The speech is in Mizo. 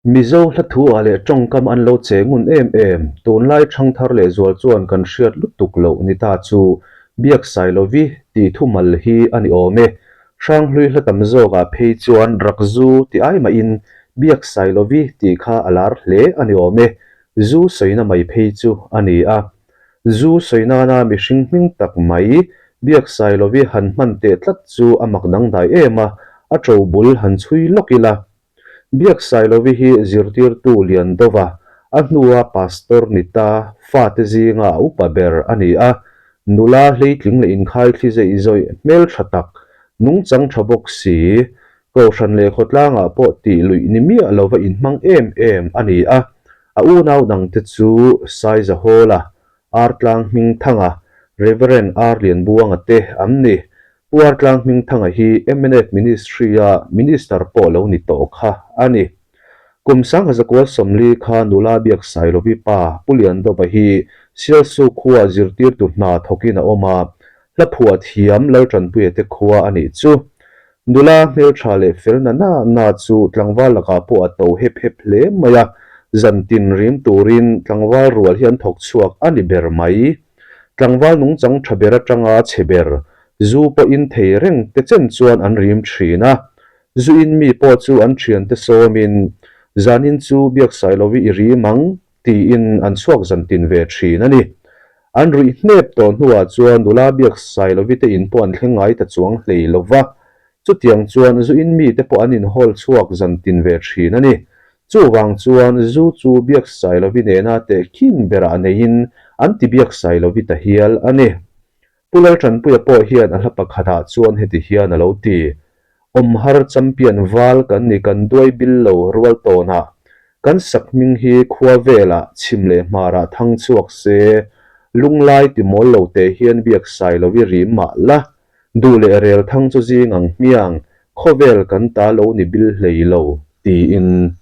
Mizo hla thu ah leh tawngkam an lo che ngun em em, tunlai ṭhangthar leh zual chuan kan hriat lutuk loh ni ta chu Biaksailovi tih thumal hi a ni awm e. Hranghlui hla tam zawk ah phei chuan Rakzu ti ai mahin Biaksailovi tih kha a lar hle a ni awm e, zu sawina mai phei chu a ni a. Zu sawi nana mihring hming tak mai Biaksailovi han hman teh tlat chu a mak dangdai em a, a ṭo bul han chhui lawk ila. Biaksailovi hi zirtirtu lian dova, a hnua pastor ni ta fate zinga a upa ber a ni a. Nula hleitling leh inkhaithli zeih zawih hmeltha tak, nungchang tha bawk si, kohhran leh khawtlangah pawh tih luih ni miah lova inhmang em em a ni a. A unau dangte chu Saizahawla, Artlang Hmingthanga, Reverend R Lianbuanga te an ni. Pu Artlang Hmingthanga hi mnf Ministry-a Minister pawh lo ni tawh kha a ni. Kum Sanghazakual 40 kha nula Biaksailovi pa Pu Liandova hi Sialsu khua zirtirtu hna thawkin a awm a, hla phuah thiam Laltanpuia te khua a nih chu. Nula hmeltha leh fel na na na chu tlangval lakah pawh a to hep hep hle mai a, zantin rim turin tlangval rual hi an thawk chhuak a ni ber mai. Tlangval nungchang tha ber atanga chhe ber, zu pawhin thei reng te chen chuan an rim thin a. Zu in mi pawh chu an thiante sawmin, Zanin chu Biaksailovi i rim ang, tiin an chhuak zantin ve thin a ni. An ruih hnep tawh hnuah chuan nula biak Sailovi te in pawh an thleng ngai ta chuang hlei lo va. Chutiang chuan zu in mite pawh an inhawl chhuak zantin ve thin a ni. Chuvang chuan zu chu biak Sailovi nena tehkhin berah neiin an ti biak Sailovi ta hial a ni. Pu Laltanpuia pawh hian a hla pakhatah chuan heti hian a lo ti, Awmhar champion val kan ni kan duai bil lo rual tawnah, kan sakhming hi khua velah chhim leh hmarah thang chhuak se, lunglai ti mawl lo teh hian biak sai lo i rim mah la, duh leh rel thang chu zing ang hmiang, khawvel kan ta lo ni bil hlei lo, tiin.